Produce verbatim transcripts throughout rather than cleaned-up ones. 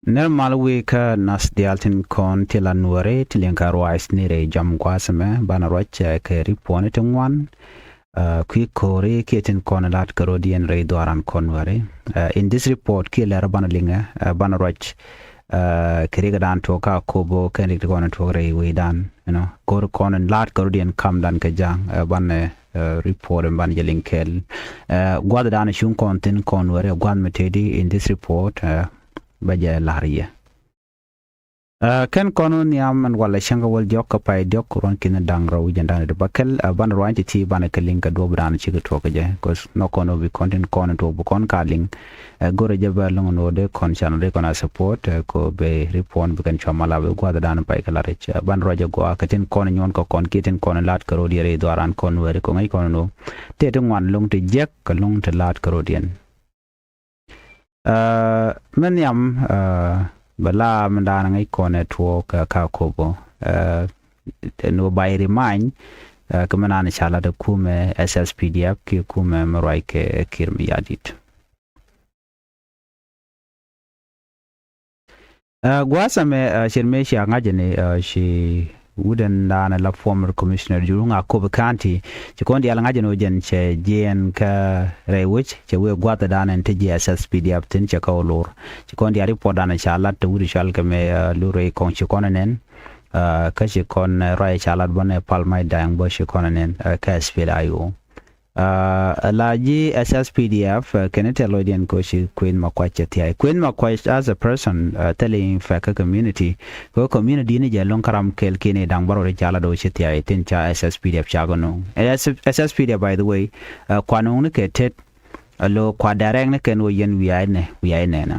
Nɛr mal wi̱i̱ kä nath diaal tin kɔn ti la nuɔri ti liŋ kä ruac ni rɛy jɔam gua̱a̱th ɛmɛ banɛ ruac kɛ ripuɔni ti ŋuan. Kui̱ ko̱ri kiɛ tin kɔn lat kä rɔ̱diɛn rɛy dhuaaran kɔn nuɔri. In this report kiɛ lɛr banɛ liŋɛ banɛ ruac kɛ riɛk dan tuɔk kä Akobo kɛn riɛk ti kɔn tuɔk rɛy wecdan. Ko̱ri kɔn lat kä rɔ̱diɛn kamdan kɛ ja̱a̱ŋ banɛ report in banɛ jɛ liŋ kɛɛl. Gua̱a̱th dan cuŋ kɔn thin kɔn nuɔri gua̱a̱th mi teti in this report. Bä jɛ la̱r yɛ. Kɛn kɔn wä nhiam ɛn walɛ cäŋ kä wäl diɔ̱k kä pay diɔ̱k ruɔ̱n ki̱n da̱ŋ rɛw wi̱c ɛn da̱ŋ rɛw ti bäkɛl. Banɛ ruany ti ti banɛ kɛ liŋ kɛ duɔ̱ɔ̱p dan cikɛ tuɔɔk kɛ jɛ kos nɔ kɔn wä bi kɔn tin kɔn tuɔɔk bi kɔn ka liŋ. Go̱rɛ jɛ bä lo̱ŋ ɛn wä dee kɔn can dee kɔn a support kɛ wä bɛ ripuɔn bi kɛn cua mal a bi gua̱a̱th dan pay kɛ la̱r i̱c. Banɛ ruac jɛ gua̱a̱ kɛ tin kɔn nyuɔn kɛ kɔn kiɛ tin kɔn la̱t kɛ rɔ̱diɛn rɛy dhuaaran kɔn wä ri kɔ ŋäc kɔn wä. Tëë ti ŋuan lo̱ŋ ti jiɛk kɛ lo̱ŋ ti la̱t kɛ rɔ̱diɛn. Mɛ nhiam bɛ la mɛ da̱a̱n ŋäc kɔn ɛ tuɔɔk kä Akobo. Ɛn wä bay ri many kɛ mɛ naan ca lat ɛ kumɛ S S P D F kiɛ kumɛ mɛ ruac kɛ Kiir Mayardit. Gua̱a̱th ɛmɛ cir mëë cia ŋa̱cä ni ci wut ɛn da̱a̱n la former commissioner jur ŋa Akobo County ci kɔn diaal ŋa̱cä ni wä jɛn cɛ jiɛɛn kä rɛy wec cɛ wee gua̱a̱th ɛ da̱a̱n ɛn ti ji̱ S S P D F thin cɛ kä wä lor. Ci kɔn diaal report dan ca lat te wut cual kɛ mɛ lur rɛy kɔŋ ci kɔn ɛ nɛn. Kä ci kɔn ruac ca lat bä nɛ pal mac da̱a̱n bä ci kɔn ɛ nɛn kä S P L A I O. La ji̱ S S P D F kɛn tɛl lɔcdiɛn kɛ ci Kueth Makuac cɛ thia̱a̱c. Kueth Makuac as a person thil in fɛk kä community kɛ community ni jɛ lo̱ŋ kä ram kɛl kiɛn i̱ da̱ŋ bärɔw ti ca lat wä ci thia̱a̱c thin ca S S P D F ca kɛ no̱o̱ŋ. S S P D F by the way kua no̱o̱ŋ ni kɛ tet. Alo kua direct ni kɛn wä yɛn wi̱i̱ a inɛ wi̱i̱ a inɛ na.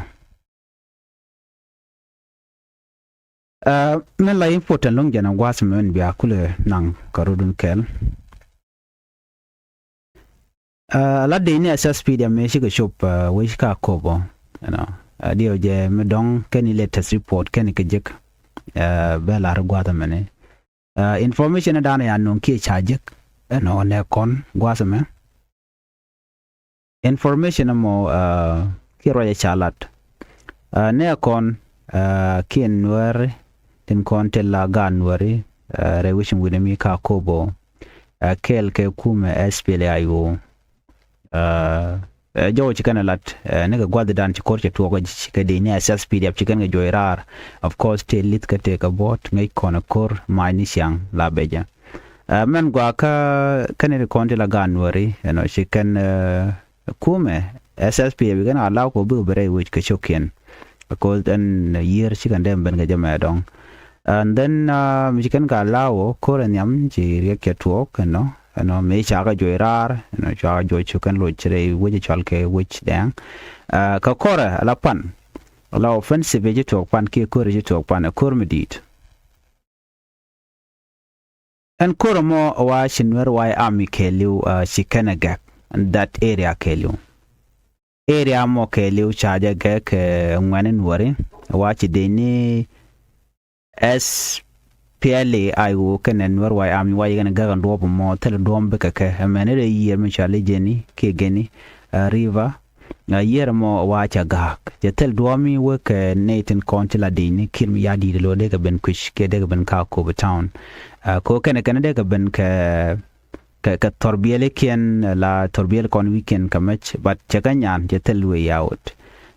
Min la important lo̱ŋ jɛn a gua̱a̱th mɛn bia kulɛ naŋ kä rudun kɛl. La dee ni S S P D F mëë cikɛ cop wec kä Akobo. Diɛw jɛ mi dɔ̱ŋ kɛn i latest report kɛn i kɛ jek. Bɛ lar gua̱a̱th mɛni information dan ya no̱o̱ŋ kiɛ ca jek. Ɛnɔ nɛ kɔn gua̱a̱th mɛ. Information mɔ kiɛ ruacɛ ca lat. Nɛ kɔn kiɛ nuɛri tin kɔn ti la gaat nuɛri rɛy wecin wi̱ni mi kä Akobo. Kɛɛl kɛ kumɛ S P L A I O. Jɔw ci kɛn ɛ lat ni kɛ gua̱thdan ci ko̱r cɛ tuɔɔk kɛ dee ni S S P D F ci kɛn kɛ juɔc raar. Of course tëë lith kä tëë kɛ buɔ̱t ŋäc kɔn ɛ ko̱r mac ni ciaŋ la bɛcɛ. Mɛn guakä kɛn in kɔn ti la gaat nuɔri ɛnɔ ci kɛn kumɛ S S P F kɛn a law kɛ bikɛ bɛ rɛy wec kɛ ciokiɛn. Because ɛn yiër ci kɛn dee ben kɛ jɛ mɛ dɔŋ. And then mi ci kɛn ka law ko̱r ɛ nhiam ci riɛk cɛ tuɔɔk ɛnɔ ɛnɔ mëë ca kɛ juɔc raar ɛnɔ ca kɛ juɔc cu kɛn loc rɛy wec cual kɛ wec dɛŋ. Kɛ ko̱rɛ ala pan ala offensive ci tuɔɔk pan kiɛ ko̱r ci tuɔɔk pan ɛ ko̱r mi di̱i̱t. Ɛn ko̱r ɛmɔ wa ci Nuer White Army kɛɛliw ci kɛn ɛ gɛk that area kɛɛliw. Area mɔ kɛɛliw ca jɛ gɛk ɛ ŋuɛni nuɔri wa ci dee ni S P L A I O kɛnɛ Nuer White Army wa jɛ kɛnɛ gɛk ɛn duɔp ɛmɔ thilɛ duɔm bikɛ kɛ ɛmɛni rɛ yiër mi ca lɛ jɛni kiɛ gɛni river. Yiër ɛmɔ wa ca ga̱a̱k cɛ thil duɔ̱ɔ̱mi wek kɛ nɛy tin kɔn ci la di̱i̱ni Kiir Mayardit lo̱ dee kɛ ben kui̱c kiɛ dee kɛ ben kä Akobo town. Ko kɛnɛ kɛnɛ dee kɛ ben kɛ kɛ kɛ thɔrbiɛlikiɛn la thɔrbiɛl kɔn wi̱i̱kiɛn kɛ mɛc but cɛ kɛ nyan cɛ thil way out.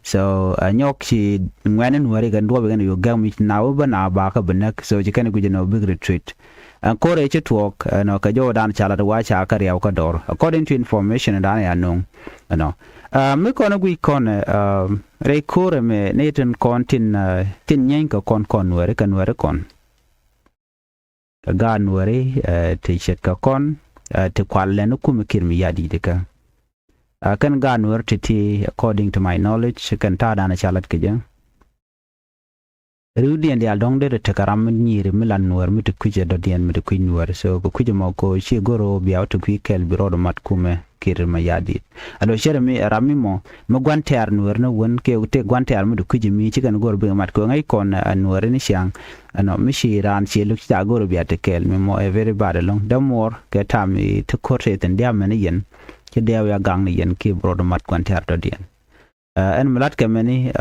So ɛ nyɔk ci ŋuɛ̈ni nuääri kɛn duɔ̱ɔ̱p kɛn yo̱ gɛ̈k mi ci na wä bä na bakä bi näk so ci kɛn guic ɛn ɔ big retreat. Ɛn ko̱r ëë ci tuɔɔk ɛnɔ kɛ jɔwdan ca lat wa ca kä riaw kä dɔr according to information dan ya no̱o̱ŋ. Ɛnɔ mi kɔn guic kɔn rɛy ko̱r ɛmɛ ni tin kɔn tin tin nyieeny kɛ kɔn kɔn nuääri kɛ nuääri kɔn. Kɛ gaat nuääri ti ce̱tkɛ kɔn ti kual lɛn kum Kiir Mayardit kɛ. Kɛn gaat nuääri ti ti according to my knowledge kɛn ta̱a̱dan ca lat kɛ jɛ. Riwdiɛn diaal dɔ̱ŋ dee tekɛ ram mi nyiiri mi lan nuäär mi ti kui̱c ɛ dɔ̱diɛn mi ti kui̱c nuäär so kɛ kui̱c ɛmɔ ko ci go̱r ɣöö bia wä ti kui̱ kɛl bi rɔɔd mat kumɛ Kiir Mayardit. Alo cɛrɛ mi ram mi mɔ mi gua̱n tɛ̈r nuäär ni wän kiɛ tëë gua̱n tɛ̈r mi ti kui̱c mi ci kɛn go̱r bikɛ mat kɛ ŋäc kɔn ɛ nuäär ni ciaŋ. Ɛnɔ mi ci raan ciɛ luk ci ca go̱r bia ti kɛl mi mɔ ɛ very bad ɛlɔ̱ŋ dämuɔɔr kɛ tam ti ko̱r tëë thi̱n diaamɛ ni yɛn. Ci diaw ya gaŋ ni yɛn kiɛ bi rɔɔd mat gua̱n tɛ̈r dɔ̱diɛn. Ɛn mi lat kɛ mɛni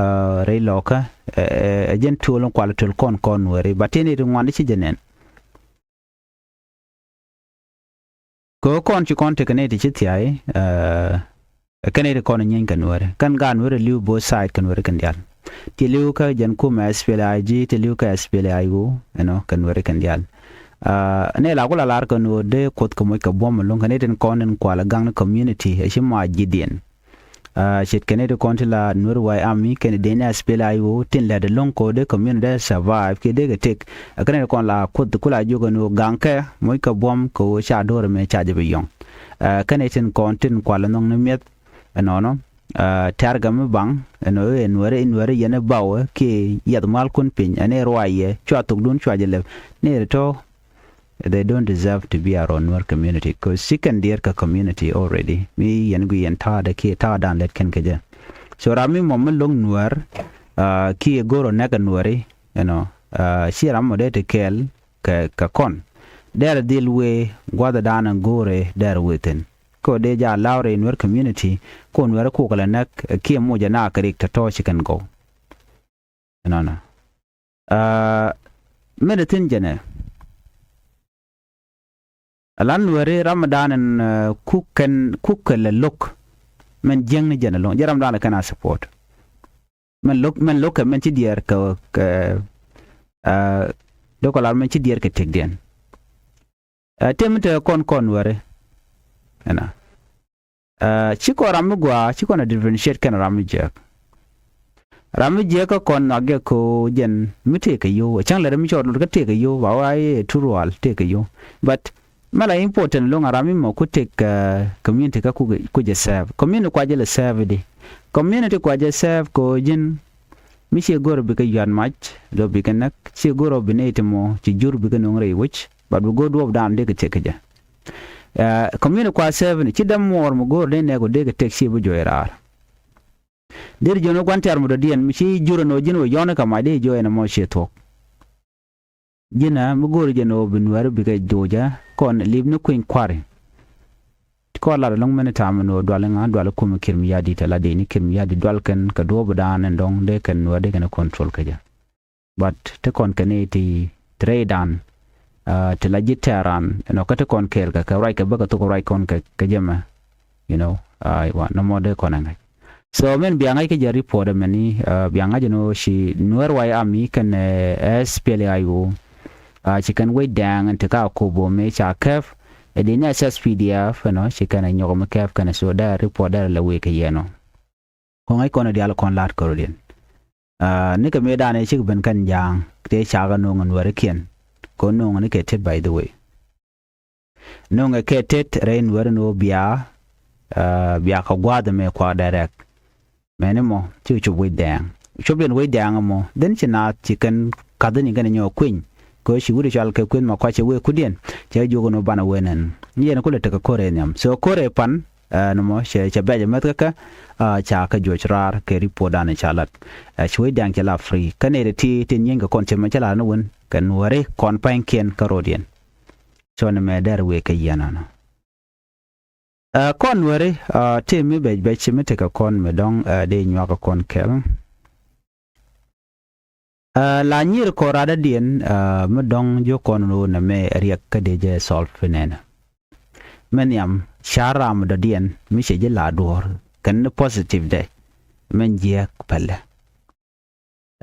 rɛy lɔkä ɛ jɛn tuɔl in kual tuɔl kɔn kɔn Nuääri, but tin it ŋuan di ci jɛ nɛn. Kɛ kɔn ci kɔn tekɛ nɛy ti ci thiay, ɛ kɛn nɛy ti kɔn nyieny kɛ Nuääri. Kɛn gaat Nuääri li̱w both side kɛ Nuääri kɛn diaal. Ti li̱w kä jɛn kumɛ S P L A I G, ti li̱w kä S P L A I O, you know, kɛ Nuääri kɛn diaal. Ɛ nɛy la ku la lar kɛ Nuäär dee Kuoth kɛ moc kɛ buɔ̱m ɛlɔ̱ŋ kɛ nɛy tin kɔn in kual ɛ gaŋ ni community ɛ ci ma ji̱diɛn. Ɛ ce̱tkɛ nɛy ti kɔn ti la Nuer White Army kɛnɛ dee ni S P L A I O tin lɛt ɛlɔ̱ŋ kɛ ɣöö dee community survive kiɛ dee kɛ tëk. Ɛ kɛnɛ ti kɔn la Kuoth ku la jiök ɛn ɣöö gaŋkɛ moc kɛ buɔ̱m kɛ ɣöö ca do̱r ɛmɛ ca jɛ bi yɔ̱ŋ. Ɛ kɛnɛ tin kɔn tin kual ɛnhɔŋ ni mi̱eth ɛnɔnɔ. Ɛ tɛ̈rkɛ mi baŋ ɛn ɣöö ɛ Nuäri, Nuäri yɛn ɛ bawɛ kiɛ yɛth malkun piny ɛn ɛ ruacɛ cua thokdun cua jɛ lɛp ni ɛ tɔ̱. They don't deserve to be around Nuer community, 'cause ci kɛn diɛɛr kɛ community already. Mi yɛn gui yɛn ta̱a̱dɛ kiɛ ta̱a̱dan lɛt kɛn kɛ jɛ. So ram mi mɔ mi lo̱ŋ Nuer, uh, kiɛ go̱r ɔ nɛk ɛ Nueri, you know, uh, ci ram mɔ dee ti kɛɛl kɛ, kɛ kɔn. Dɛr dhil wee gua̱thɛ dan ɛn go̱rɛ dɛr wee thi̱n. Kɛ ɔ dee ja law rɛy Nuer community, kɛ ɔ Nuer kukɛ lɛ nɛk, eh, kiɛ mocɛ na kɛ rik tɔ̱tɔ̱ ci kɛn gɔw. Ɛnɔnɔ. Ɛ min ɛ thi̱n jɛnɛ. Ɛ lan Nueri ramdan ɛn, ɛ, kuk kɛn, kuk kɛ lɛ lo̱k. Min jiäkni jɛn ɛlɔ̱ŋ. Jɛ ramdan lɛ kɛn a support. Min lo̱k, min lo̱k kɛ min ci diɛɛr kɛ, kɛ, ɛ, dee kɔ lar min ci diɛɛr kɛ tëkdiɛn. Ɛ tëë mi tekɛ kɔn kɔn Nueri. Ɛna. Ɛ ci kɔn ram mi gɔaa, ci kɔn a differentiate kɛn ram mi jiääk. Ram mi jiääk kä kɔn nhɔak jɛ kɛ ɣöö jɛn mi tëëkɛ yio̱w. Ɛ cäŋ lɛ ram mi cɔɔd lot kä tëëkɛ yio̱w, ba wa i̱ ɛ turual tëëkɛ yio̱w. But mɛ la important lo̱ŋ a ram mi mɔ ku tëk, ɛ, community kä ku, ku jɛ serve. Community kua jɛ lɛ serve di. Community kua jɛ serve kɛ ɣöö ji̱n mi ciɛ go̱r bikɛ yuat mac, lɔ bikɛ näk, ciɛ go̱r ɔ bi nɛy ti mɔ ci jur bikɛ no̱o̱ŋ rɛy wec, but bi go̱r duɔ̱ɔ̱pdan dee kɛ tëk kɛ jɛ. Ɛ, community kua serve ni, ci dämuɔɔr mi go̱o̱r dee nɛɛk ɔ dee kɛ tëk ci bi juɔc raar. Dee ti jiɔn wä gua̱n tiar mi dɔ̱diɛn, mi ci jur ɛn ɣöö ji̱n wä yɔ̱ɔ̱n kä mac dee jiɔc ɛn ɛmɔ ciɛ thuɔ̱k. Ji̱n ɛ, mi go̱o̱r jɛn ɣöö bi Nuäär bikɛ joc ɛ, kɔn lip ni kui̱ny kua̱ri. Kɔn lat ɛlɔ̱ŋ mɛn ta̱a̱ mi Nuäär dual iŋa, dual i̱ kum i̱ Kiir Mayardit, ɛ la dee ni Kiir Mayardit dual kɛn kɛ duɔ̱ɔ̱pdan ɛn dɔ̱ŋ dee kɛn Nuäär dee kɛn control kä jɛ. But ti kɔn kɛ ni ti, ti rɛydan, ɛ, ti la ji̱ tɛ̈ran, you know, kä ti kɔn kɛɛl kɛ, kɛ ruac kɛ bäkɛ thok ruac kɔn kɛ, kɛ jɛ mɛ, you know, ɛ, wa, nɔmɔ dee kɔn ɛ ŋa̱c. So, min bia ŋa̱c kä jɛ report ɛmɛni, ɛ, bia ŋa̱c ɛn ɣöö ci Nuer White Army kɛnɛ, ɛ, S P L A I O, ɛ, ci kɛn wec dɛɛŋ ɛn ti ka kobo mëë ca kɛp, ɛ, di ni S S P D F, you know, ci kɛn ɛ nyɔk mi kɛp kɛnɛ, so, dee report dee lɛ wec kɛ yɛn ɔ. Kɔn ŋäc kɔn diaal kɔn la̱t kärɔ̱diɛn. Aa, nikɛ mëëdan ëë cik ben kɛn ja̱a̱ŋ tëë cakɛ no̱o̱ŋ in wäärikiɛn. Kɔn no̱o̱ŋ ni kɛ tet, by the way. No̱o̱ŋɛ kɛ tet rɛy in wääri ni ɣöö bia, aa, bia kɛ gua̱a̱th ɛmɛ kuak direct. Mɛni mɔ, cikɛ cop wec dɛɛŋ. Cop yɛn wec dɛɛŋ ɛmɔ, then ci naath ci kɛn ka̱th ni kɛn nyɔk kueny. Kɛ ɣöö ci wut ɛ cɔal kɛ kueth ma kɔc cɛ wee kutdiɛn. Cɛ jiök ɛn ɣöö banɛ wee nɛn. Ni yɛn kulɛ tekɛ ko̱r ɛ nhiam. So ko̱r ɛ pan, ɛ, nɔmɔ cɛ, cɛ bɛ̈c ɛ mäth kä kä, ɛ, ca kɛ juɔc raar kɛ report dan ca lat. Ɛ, ci wec dɛɛŋ cɛ la free. Kä nɛy ti ti nyieny kɛ kɔn cɛ mɛ cɛ la ni wen kɛ nuääri kɔn pa̱nykiɛn kä ro̱diɛn. So nɛmɛ dɛr wee kɛ yɛn ɔnɔ. Ɛ, kɔn nuääri, ɛ, tëë mi bɛc bɛc mi tekɛ kɔn mi dɔ̱ŋ, ɛ, dee nyuak kɔn kɛl. Ɛ, la nyir kɔn radädiɛn, ɛ, mi dɔ̱ŋ jiök kɔn ni ɣöö nɛmɛ riɛk kä dee jɛ solve fi nɛnɛ. Mɛ nhiam ca̱r ram dɔ̱diɛn mi cɛ ji̱ la duɔ̱ɔ̱r kɛn ni positive dɛ mɛn jiɛk pälɛ.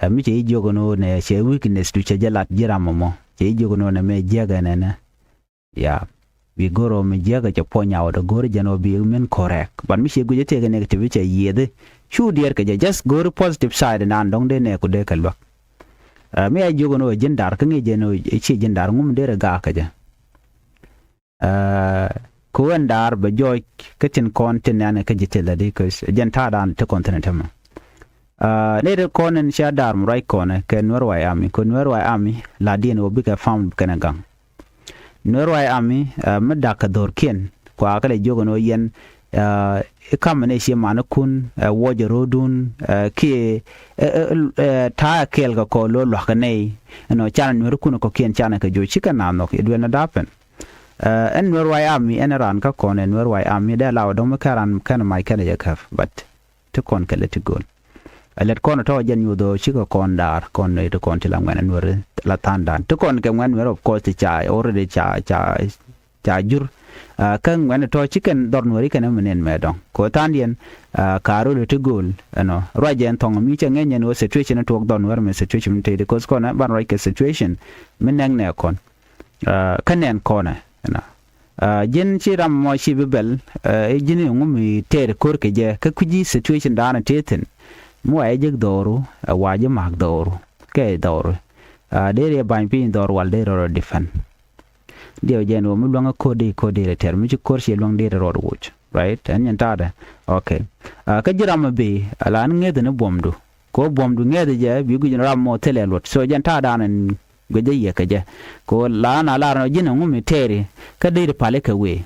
Ɛ, mi cɛ ji̱ jiök ɛn ɣöö nɛ cɛ weakness du cɛ jɛ lat ji̱ ram ɛmɔ. Cɛ ji̱ jiök ɛn ɣöö nɛmɛ jiɛk ɛnɛnɛ. Ya. Bi go̱r ɔ mi jiäkä cɛ puɔ̱ny awä dee go̱r jɛn ɔ bi min correct. But mi ciɛ guic ɛ tëëkɛ negative cɛ yiëëthi. Cu diɛɛr kɛ jɛ, just go̱r positive side nan dɔ̱ŋ dee nɛɛku dee kɛ luäk. Ɛ, mi a jiök ɛn ɣöö ji̱n da̱r kä ŋi̱i̱c jɛn ɣöö ciɛ ji̱n da̱r ŋum dee rɛ gaak kɛ jɛ. Ɛ, ku ɛn da̱r bɛ jɔɔc kä tin kɔn tin nɛn kä ji̱ ti lɛ di, 'cause jɛn ta̱a̱dan ti kɔn thi̱n ɛ tämɛ. Ɛ, nɛy ti kɔn in cia da̱r mi ruac kɔnɛ kɛ Nuer White Army, kɛ Nuer White Army la diɛn ɣöö bikɛ farm kɛnɛ gaŋ. Nuer White Army, ɛ, mi da̱k kɛ dho̱rkiɛn, kua kɛ lɛ jiök ɛn ɣöö yɛn, ɛ, i̱ ka̱m ɛn ɛ cie manikun, ɛ, wuɔcɛ ro̱o̱dun, ɛ, kiɛ, ɛ, ɛ, ɛ, ta̱a̱ ɛ kɛɛl kɛ kɔ lo̱ lua̱k kɛ nɛy, ɛnɔ canɛ nueerikun kɔ̱kiɛn canɛ kɛ jo̱o̱c cikɛ naath nhɔk, it will not happen. Ɛ, ɛn Nuer White Army, ɛn raan kä kɔn ɛ Nuer White Army, dee law dɔ̱ŋ mi kɛn raan kɛn mac kɛn jɛ käp, but ti kɔn kɛ lɛ ti gööl. Ɛ lät kɔn tɔ̱ jɛn nyuth ɣöö cikɛ kɔn daar kɔn nööc ti kɔn ti la ŋuɛ̈n ɛ nuɛr la tha̱a̱ŋdan. Ti kɔn kɛ ŋuɛ̈n nuɛr, of course, ti ca already ca ca ca jur. Kä ŋuɛ̈n tɔ̱ ci kɛn dhɔr nuɛri kɛn mi nɛn mɛ dɔ̱ŋ kɛ ɣöö tha̱a̱ŋdiɛn. Ka röl ti gööl ɛnɔ ruac jɛ ɛn thɔŋ mi cɛ ŋɛny ɛn ɣöö situation tuɔɔk dhɔr nuɛr mɛ situation tëëdi, kɛ ɣöö kɔn ɛ ban ruac kɛ situation mi nɛŋ nɛ kɔn. Kä nɛn kɔn ɛ ɛnɔ ji̱n ci ram mɔ ci bi bɛl i̱ ji̱n iŋu mi tɛɛr ko̱r kɛ jɛ kä kui̱ci situation daanɛ tëë thi̱n. Mi wa jɛ jek dhɔru ɛ wa jɛ ma̱a̱k dhɔru kɛ dhɔru. Dee riɛ ba̱ny piny dhɔr wal dee rɔrɔ defend. Diɛw jɛn wä mi luäŋä ko̱r di ko̱r di rɛ tɛr mi ci ko̱r ci luäŋ di rɛ rɔɔd wuc, right? Ɛn nyɛn ta̱a̱dɛ. Okay. Kä ji̱ ram mi bi ala ɛn ŋeth ni buɔmdu. Ko buɔmdu ŋeth jɛ bi guic ni ram mɔ thilɛ luɔt. So jɛn ta̱a̱dan ɛn guic jɛ yɛ kɛ jɛ. Ko la ɛn a lar ni ji̱n ɛŋu mi tɛɛri kä di ri pali kɛ wee.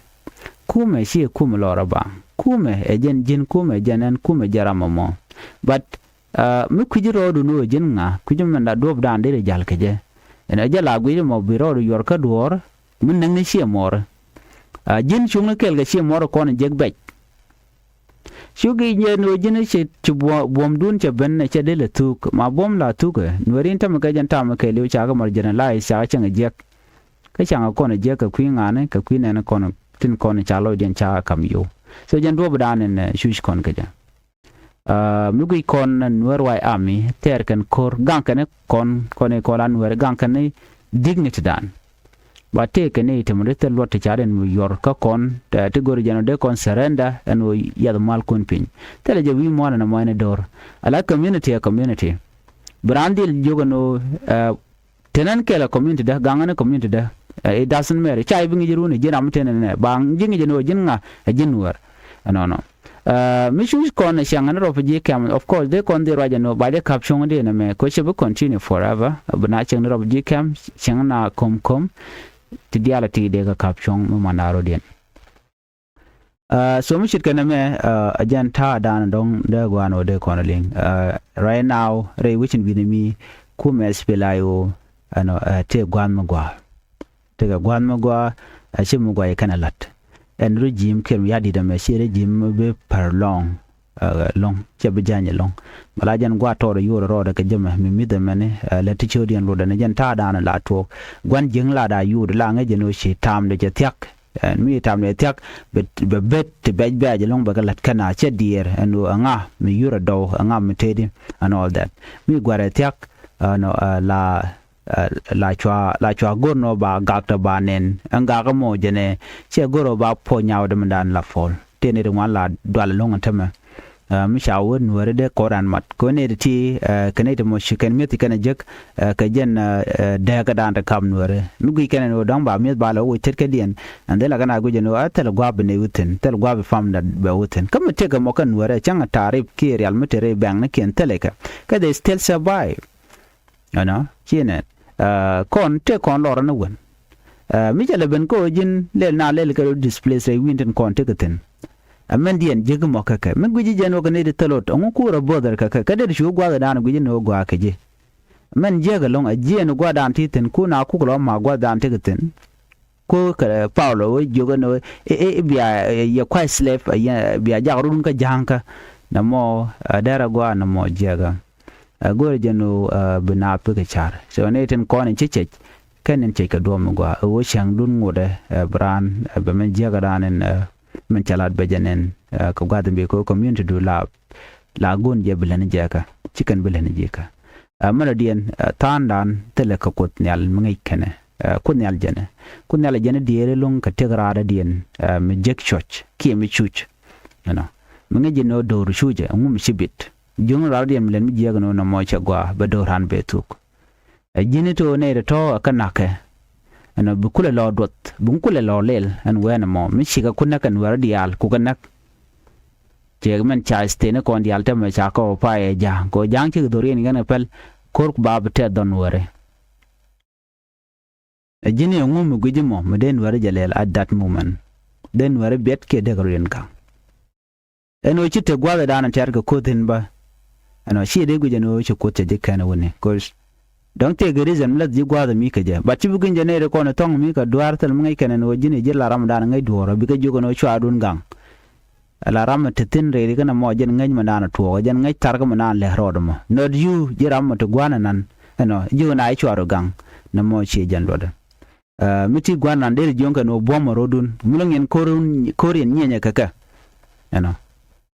Kumɛ ci kumɛ lɔrä ba. Kumɛ ɛ jɛn ji̱n kumɛ jɛn ɛn kumɛ jɛ ram mɔ. But mi kui̱ci rɔɔdu ni ɣöö ji̱n ŋa kui̱ci mɛn la duɔ̱ɔ̱pdan deri ja̱l kɛ jɛ. Ɛn ɛ jɛ la gui̱ci mɔ bi rɔɔdu yuɔr kä duɔ̱ɔ̱r mi näŋni ciɛ mɔɔri. Ji̱n cuŋni kɛl kɛ ciɛ mɔɔri kɔn jek bɛc. Cuk i̱ jɛ ni ɣöö ji̱n ci buɔ̱mdun cɛ ben ɛ cɛ dee lɛ thuk ma buɔ̱m la thukɛ nuɛɛri in tämɛ kɛ jɛn tamɛ kɛɛliw cakɛ mɔr generalize cakɛ cäŋ jiɛk. Kä cakɛ kɔn jiɛk kɛ kui̱ ŋa̱ni kɛ kui̱ nɛn kɔn tin kɔn ca lɔcdiɛn cakɛ ka̱m yo̱w. So jɛn duɔ̱ɔ̱pdan in cuc kɔn kɛ jɛ. Mi guic kɔn nuɛr wa̱i̱ ami tɛɛr kɛn ko̱r gaŋ kɛn kɔn kɔn i̱ kɔn la nuɛr gaŋ kɛn dignity dan. Ba tëë kɛn i̱ temɛ ri thil luɔt ti ca den mi yuɔr kä kɔn ti go̱ri jɛn ɔ dee kɔn surrender ɛn ɣöö yath mal kun piny. Thilɛ jɛ wi̱i̱ muɔ̱ɔ̱n ɛn ɛmɔ ɛn i̱ do̱r ala community ɛ community. Bi raan dhil jiök ɛn ɣöö Te nɛn kɛl ɛ community dä gaŋä ni community dä. It doesn't matter ca i̱ bi ŋi̱c run i̱ ji̱n ram mi te nɛn nɛ ba ji̱ ŋi̱c ɛn ɣöö ji̱n ŋa ɛ ji̱n nuäär. Ɛnɔnɔ. Mi cu kɔn ɛ ciaŋ ɛn rɔp ji̱ kɛm, of course dee kɔn dhil ruac ɛn ɣöö ba jɛ ka̱p cuɔ̱ŋ dee nɛ mɛ kɛ cɛ bi continue forever. Bi na ciaŋ ni rɔp ji̱ kɛm ciaŋ na kom kom. Ti diaal ɛ ti dee kɛ ka̱p cuɔ̱ŋ mi man da̱a̱ rɔ̱diɛn. So mi ce̱tkɛ nɛmɛ ɛ jɛn ta̱a̱ da̱a̱n dɔ̱ŋ dee gua̱a̱n ɣöö dee kɔn liŋ. Right now rɛy wecin wi̱ni mi kumɛ SPLA-IO ɛnɔ tëë gua̱a̱th mi gua̱a̱. Tëëkɛ gua̱a̱th mi gua̱a̱. Ɛ ci mi gua̱a̱ yɛ kɛn ɛ la̱t ɛn regime kiɛn mi ya̱di̱t ɛmɛ ci regime mi bi pär lɔŋ. Lɔŋ cɛ bi ja̱ny lɔŋ. Mɛ la jɛn gua̱a̱t tɔɔt ɛ yuɔr rɔɔdɛ kɛ jɛmɛ mi mi̱th ɛmɛni. Lät ti cio̱o̱diɛn luɔtdɛ ni jɛn ta̱a̱ da̱a̱n la tuɔɔk gua̱n ji̱eŋ la da̱a̱ yuɔr la ŋäc jɛn ɣöö ci ta̱a̱mdɛ cɛ thia̱k. Ɛn mi ta̱a̱mdɛ thia̱k bɛ bɛ bet ti bɛc bɛ̈ɛ̈c ɛlɔ̱ŋ bɛ kɛ la̱t kɛn a cɛ diɛɛr ɛn ɣöö ɛŋa mi yur ɛ dɔw ɛŋa mi tëëdi. And all that mi gua̱rɛ thia̱k ɛn la la cua la cua go̱r nɔ ba gak tɔ ba nɛn ɛn gak ɛmɔ jɛnɛ. Cɛ go̱r ɔ ba puɔ̱ nyaw dämɛdan la puɔl tëë ni ri ŋuan la dual ɛlɔ̱ŋ ɛn tämɛ. Mi ca wä nuääri dee kɔn raan mat kɛ wä nɛy ti ti kɛ nɛy ti mɔ ci kɛn mi̱eth ci kɛn ɛ jek kɛ jɛn dääkädan ti ka̱m nuääri mi guic kɛn ɛn ɣöö dɔ̱ŋ ba mi̱eth ba lɛ wä wec tetkädiɛn. Ɛn dhil a kɛn a guic ɛn ɣöö a thil gua̱a̱p bi nɛy wä thi̱n thil gua̱a̱p bi famda bɛ wä thi̱n kä mi tëkɛ mɔ kɛn nuääri ɛ cäŋ ɛ ta̱a̱ rip kiɛ rial mi te rɛy bɛŋnikɛn thilɛ kɛ kɛ they still survive. Ɛnɔ ci nɛ kɔn tëë kɔn lɔrä ni wen. Mi cɛ lɛ ben kä ɣöö ji̱n lɛl na lɛl kɛ rɔ displace rɛy wi̱i̱n tin kɔn tëkɛ thi̱n. Ɛ mɛn diɛn ji̱k mɔ kɛ kɛ mi gui̱ci jɛn wä kɛ nɛy ti thäl ɣöt ɛŋu kuurä bo̱thɛr kɛ kɛ kä det cu gua̱thdan gui̱ci ni wä gua̱a̱ kɛ ji̱. Mɛn jiäk ɛlɔ̱ŋ ɛ jiɛɛn gua̱thdan ti thi̱n kun a kuk lɔ ma gua̱thdan tëkɛ thi̱n. Ku kɛ Paulo wä jiök ɛn ɣöö i̱ bia yɛ kua̱c slave bia jak run kä ja̱a̱ŋkä. Nɛmɔ dɛrɛ gua̱a̱ nɛmɔ jiäkä. Ɛ go̱o̱rɛ jɛn ɣöö bi naath pikɛ ca̱r so ni tin kɔn in ci cɛc. Kɛn in cɛc kɛ duɔ̱ɔ̱p mi gua̱a̱ ɛ ɣöö cäŋdun ŋotdɛ ɛ bi raan ɛ bɛ mɛn jiäkä raan in ɛ mɛn cɛ lat bɛ jɛ nɛn. Kɛ gua̱th in bi kɛ ɣöö community du la la go̱o̱n jɛ bi lɛn jiäkä ci kɛn bi lɛn jiäkä. Ɛ mɛn rɔ diɛn tha̱a̱ŋdan thilɛ kɛ kuoth nhial mi ŋäc kɛnɛ. Kuoth nhial jɛnɛ kuoth nhial jɛnɛ diëëri lo̱ŋ kɛ tëk raadädiɛn mi jek cuɔ̱c kiɛ mi cuc. Ɛnɔ mi ŋäc ji̱n ɣöö do̱r cucɛ ŋum ci bit. Jiöŋ raadädiɛn mi lɛn mi jiäk ɛn ɣöö nɔmɔ cɛ gɔaa bɛ do̱r ran bɛ thuk. Ɛ ji̱n i̱ to̱o̱ nɛy tɔ̱tɔ̱ ɛ kä na̱kɛ. Ɛnɔ bi kulɛ lɔ duɔth bi kulɛ lɔ lɛl ɛn wɛɛn ɛmɔ mi cikɛ ku näk ɛn wɛɛr diaal kukɛ näk. Ciɛ mɛn ca state ni kɔn diaal tämɛ ca kɔ pay ɛ ja̱a̱ŋ kɛ ja̱a̱ŋ cikɛ dhoriɛn kɛn kɛ pɛl. Ko̱r ku ba bi tɛth dhɔn wɛɛri. Ɛ ji̱n i̱ ɛŋu mi gui̱c imɔ mi dee nuɛri jɛ lɛl at that moment. Dee nuɛri biɛt kiɛ dee kɛ rɔ̱diɛn ka̱ŋ. Ɛn ɣöö ci te gua̱a̱th ɛ da̱a̱n ɛ tɛ̈r kɛ ko̱th thi̱n bä. Ɛn ɣöö ci dee guic ɛn ɣöö ci kuoth cɛ ji̱ kɛn ɛ wuni ko̱c. Dɔ̱ŋ tëëkɛ reason mi lath ji̱ gua̱a̱th ɛ mi kɛ jɛ but ci bi gui̱ny jɛ nɛy ri kɔn ɛ thɔ̱ŋ mi kɛ dua̱a̱r thil mi ŋäc kɛn ɛn ɣöö ji̱n i̱ ji̱ la ramdan ŋäc duɔ̱ɔ̱r ɛ bikɛ jiök ɛn ɣöö cuaadun gaŋ. Ala ram mi te thi̱n rɛy ri kä nɔmɔ jɛn ŋäc mi naan tuɔɔk, jɛn ŋäc tharkä mi naan lɛk rɔɔdɛ mɔ. Not you, ji̱ ram mi te gua̱a̱n ɛnan. Ɛnɔ, ji̱ ɣän a i̱ cuarɛ gaŋ. Nɔmɔ ciɛ jɛn luɔtdɛ. Ɛ, mi ti gua̱a̱n ɛnan deri jiɔ̱ŋ kɛ ni wä buɔ̱m ɛ ro̱dun. Mi lo̱ŋ yɛn ko̱r, ko̱r yɛn nyieenyɛ kɛ kɛ. Ɛnɔ.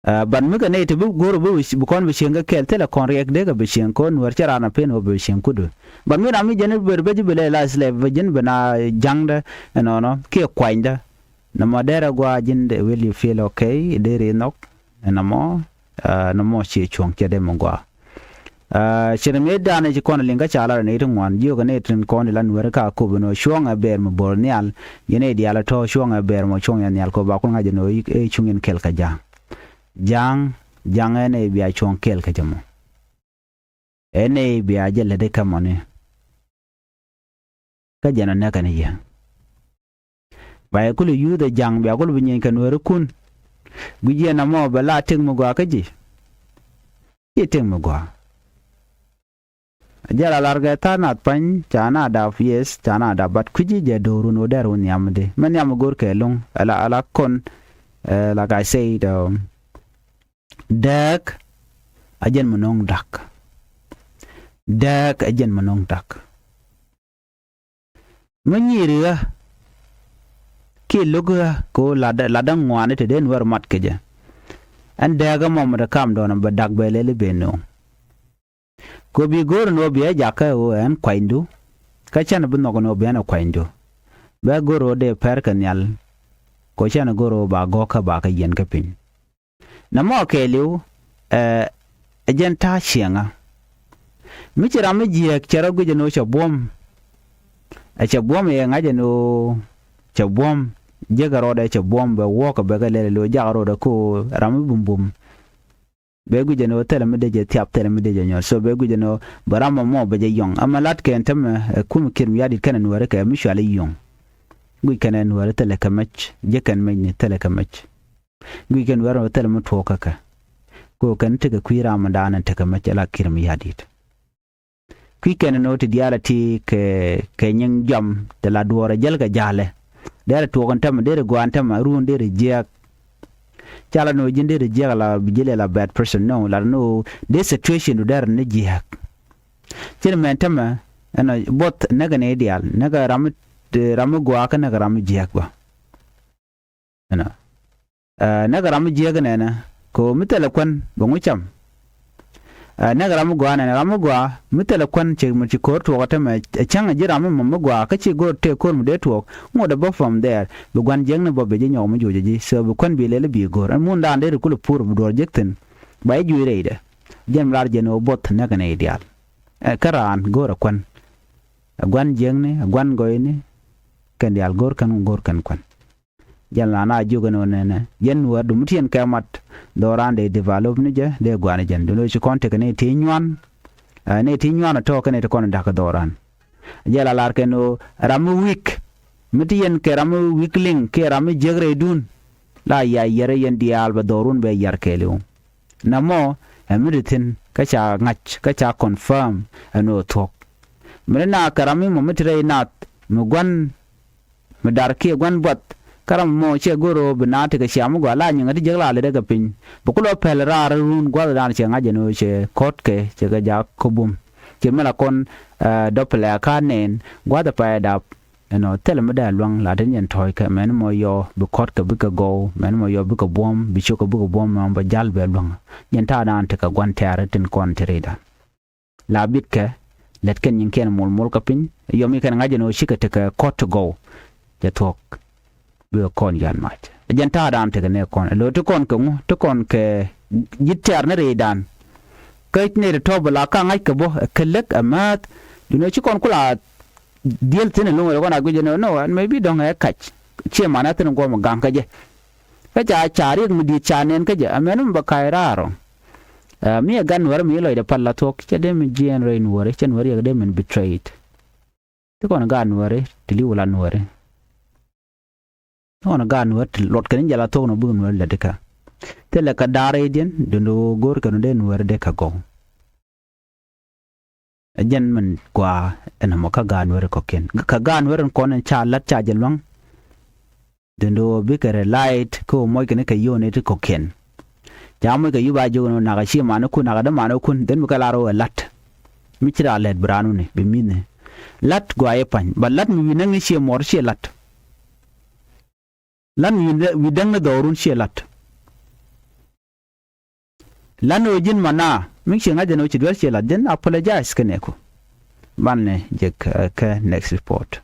Ɛ, but mi kɛ nɛy te bi go̱r bi, bi kɔn bi cieŋ kä kɛɛl, thilɛ kɔn riɛk dee kɛ bi cieŋ, kɔn nuäär cɛ raan a pen wä bi cieŋ kudu. But mi ram mi jɛn i̱ ber bɛ ji̱ bi lɛ la slave, bi ji̱n bi na ja̱ŋdä, ɛnɔnɔ, kiɛ kuanydä. Nɔmɔ derɛ gua̱a̱ ji̱n de, will you feel okay? Deri nhɔk, ɛnɔmɔ, ɛ, nɔmɔ ciɛ cuɔ̱ŋ cɛ dee mi gua̱a̱. Ɛ, cɛ rɛ mëë danɛ ci kɔn liŋ kä ca lar ni ti ŋuan, jiök ni tin kɔn ilan weri ka kop ni cuɔ̱ŋ ɛ bɛɛr mi bo̱r nhial, yɛn i̱ diaal tɔ̱ cuɔ̱ŋ ɛ bɛɛr mɔ cuɔ̱ŋ yɛn nhial kop ba kun ŋa̱c ni ɛ cuŋ in kɛl kä ja̱a̱ŋ. Ja̱a̱ŋ, ja̱a̱ŋ ɛn i̱ bia cuɔ̱ŋ kɛl kä jɛ mɔ. Ɛn i̱ bia jɛ lät ikä mɔni. Kä jɛn ɔ nɛkɛ ni yɛ. Ba yɛ kul yuuth ɛ ja̱ŋ, bia kul bi nyieeny kɛ nueeri kun. Guic yɛn amɔ bɛ la tëk mi gɔaa kä ji̱. Ci tëk mi gɔaa. Jɛ la lar kɛ tha̱a̱ŋ nath pany, ca na dap, yes, ca na dap, but kui̱ci jɛ do̱run wä dɛr wä nhiam di. Mɛ nhiam go̱r kɛ lo̱ŋ, ala, ala kɔn, ɛ, like I said, um, dääk a jɛn mi no̱o̱ŋ da̱k. Dääk a jɛn mi no̱o̱ŋ da̱k. Mi nyiiri ɣä kiɛ lo̱k ɣä kɛ ɣöö latdä, latdä ŋuani te dee nuäär mat kɛ jɛ. Ɛn dääk ɛmɔ mi te kamdɔɔn bɛ da̱k bɛ lɛl i̱ ben nööŋ. Kɛ ɣöö bi go̱o̱r ni ɣöö bi ɛ jakä ɣöö ɛn kuanydu. Kä cɛn bi nhɔk ni ɣöö bi ɛn ɛ kuanydu. Bɛ go̱o̱r ɣöö dee pɛr kɛ nhial. Kɛ ɣöö cɛn go̱o̱r ɣöö ba gɔ̱kä ba kɛ yiɛn kä piny. Nɛmɔ kɛɛliw, ɛ, ɛ jɛn ta̱a̱ ciɛŋä. Mi ci ram mi jiääk cɛ rɔ guic ɛn ɣöö cɛ buɔ̱m. Ɛ cɛ buɔ̱m yɛ ŋa̱c ɛn ɣöö cɛ buɔ̱m. Jiäkɛ rɔɔdɛ cɛ buɔ̱m bɛ wuɔ̱ɔ̱kɛ bɛ kɛ lɛl ɛn ɣöö jakä rɔɔdɛ kɛ ɣöö ram mi bumbum. Bɛ guic ɛn ɣöö thilɛ mi dee jɛ thiap, thilɛ mi dee jɛ nyɔl. So bɛ guic ɛn ɣöö bɛ ram ɛmɔ bɛ jɛ yɔ̱ŋ. Ɛmɛ la̱tkɛ ɛn tämɛ, ɛ, kum kiɛt mi ya̱di̱t kɛnɛ nuääri kɛ mi cuali yɔ̱ŋ. Guic kɛnɛ nuääri thilɛ kɛ mɛc. Jiäkɛn mɛcni thilɛ kɛ mɛc. Guic kɛn wɛr mi thil mi tuɔɔk kä kɛ. Kɛ ɣöö kɛn tekɛ kui̱ ram mi daanɛ tekɛ mɛ cɛ la ki̱r mi ya̱di̱t. Kui̱ kɛn ni ɣöö ti diaal a ti kɛ, kɛ nyiŋ jɔam ti la duɔɔr a jäl kɛ ja̱lɛ. Derɛ tuɔɔk ɛn tämɛ, derɛ gɔaa ɛn tämɛ, ruun derɛ jiääk. Ca la ni ɣöö ji̱n derɛ jiääk la bi ji̱ lɛ la bad person, no, la ni ɣöö dee situation du derɛ ni jiääk. Cin mɛn tämɛ ɛn buɔth näkɛ ni diaal, näkɛ ram mi, ram mi gɔaa kä näkɛ ram mi jiääk bä. Ɛnɔ. Ɛ, näkɛ ram mi jiääk nɛnɛ, kɛ ɣöö mi thilɛ kuän bɛ ŋu cam. Ɛ, näkɛ ram mi gɔaa nɛnɛ, ram mi gɔaa, mi thilɛ kuän cɛ mi ci ko̱r tuɔɔk ɛ tämɛ, ɛ cäŋ ɛ ji̱ ram mi mɔ mi gɔaa, kä ci go̱r tëë ko̱r mi dee tuɔɔk, ŋot ɛ bä from there, bi gua̱n jiäkni bä bi ji̱ nyɔk mi juɔc ɛ ji̱, so bi kuän bi lɛl i̱ bi go̱r. Ɛn mun da̱a̱n dee ri kulɛ pur bi duɔ̱ɔ̱r jiäk thi̱n, ba ji̱ juɔc rɛydɛ. Jɛn mi lar jɛn ɣöö buɔth näkɛ nɛy diaal. Ɛ, kä raan go̱r ɛ kuän. Ɛ gua̱n jiäkni, ɛ gua̱n gɔyni, kɛn diaal go̱r kɛn, go̱r kɛn kuän. Jɛn la na jiök ɛn ɣöö nɛnɛ, jɛn nuäär dum ti yɛn kɛ mat, dhɔran dee develop ni jɛ, dee gua̱a̱r ni jɛn. Duundɛ ci kɔn tekɛ ni ti nyuan, ɛ, ni ti nyuan ɛ tɔ̱ kɛn ti kɔn da̱k dhɔran. Jɛn la lar kɛn ɣöö ram mi weak, mi ti yɛn kɛ ram mi weak link, kiɛ ram mi jiäk rɛydun, la ya yɛrɛ yɛn diaal bɛ dhɔrun bɛ yar kɛɛliw. Nɛmɔ, ɛ mi ti thi̱n, kä ca ŋa̱c, kä ca confirm, ɛn ɣöö thuɔ̱k. Mi ti na kɛ ram mi mɔ mi ti rɛy nath, mi gua̱n mi dar kiɛ gua̱n buɔth, kä ram mɔ cɛ go̱r ɣöö bi naath tekɛ ciam mi gɔaa la nyiŋä ti jiäk la lɛt kɛ piny. Bi kulɔ pɛl raar run gua̱thdan cɛ ŋa̱c ɛn ɣöö cɛ kɔ̱tkɛ cɛ kɛ jaak kä bum. Cɛ mi la kɔn, ɛ, dɔpɛlɛ a ka̱a̱t nɛɛn gua̱th ɛ pay dap. Ɛnɔ thilɛ mi dee luaŋ la tin yɛn tɔ̱ɔ̱ckɛ mɛn mɔ yɔ bi kɔ̱tkɛ bikɛ gɔw, mɛn mɔ yɔ bikɛ buɔ̱m, bi cukɛ bikɛ buɔ̱m mɛ bɛ jal bɛ luaŋ. Yɛn ta̱a̱dan tekɛ gua̱n tɛ̈r tin kɔn ti rɛydan. La bitkɛ, lät kɛn nyiŋkiɛn mol mol kä piny, yɔm ikɛn ŋa̱c ɛn ɣöö cikɛ tekɛ kɔt ti gɔw. Cɛ thuɔ̱k. Bikɛ kɔn yɔ̱a̱n mac. Ɛ jɛn ta̱a̱dan tekɛ nɛ kɔn. Ɛ lo̱o̱ ti kɔn kɛ ŋu, ti kɔn kɛ ji̱ tɛ̈r ni rɛydan. Kä nɛy ti tɔ̱ bi la ka ŋa̱c kɛ bä, ɛ kɛ lek, ɛ määth. Duundɛ ci kɔn ku la diël thi̱n ɛlɔ̱ŋ, ɛ kɔn a guic ɛn ɣöö, no, ɛn mëë bi dɔ̱ŋ ɛ kac. Ciɛ man ɛ thi̱n guɔm gaŋ kä jɛ. Kä ca, ca riɛk mi di̱i̱t ca nɛn kä jɛ, amäni mi bɛ ka̱c raar ɔ. Ɛ, mi ɛ gat nuäärä mi lɔcdɛ pal la thuɔ̱k, cɛ dee mi jiɛɛn rɛy nuäärä, cɛ nuäärä yɛ kɛ dee min betrayed. Ti kɔn gat nuäärä, ti li̱w la nuäärä. Ti kɔn gat nuäärä, ti luɔt kɛn jɛ la thuɔ̱k nɔ bikɛ nuäärä lät ikä. Thilɛ kɛ da̱r rɛydiɛn, duundɛ ɣöö go̱o̱r kɛn dee nuäärä dee kɛ gɔw. Ɛ jɛn min gɔaa ɛn ɛmɔ kä gaat nuäärä kɔ̱kiɛn. Kä gaat nuäärä kɔn ɛn ca la̱t ca jɛ lua̱ŋ. Dhin doo bikɛ rɛ light kä ɣöö muɔckɛ ni kɛ yio̱o̱ni ti kɔ̱kiɛn. Ca muɔckɛ yup a jiök ni ɣöö nakä ciɛ manikun, nakä dämanikun, dhin bikɛ lar ɣöö ɛ la̱t. Mi ci raa lɛt bi raan wuni bi mi̱thni. La̱t gɔaa i̱ pa̱ny, but la̱t mi wi̱i̱ näk ni ciɛ muɔr ciɛ la̱t. La̱t mi wi̱i̱ däk ni dhɔɔrun ciɛ la̱t. La̱t ni ɣöö ji̱n mana mi ci ŋa̱c jɛn ɣöö ci duel ciɛ la̱t, jɛn apologize kä nɛɛku. Banɛ jek kɛ next report.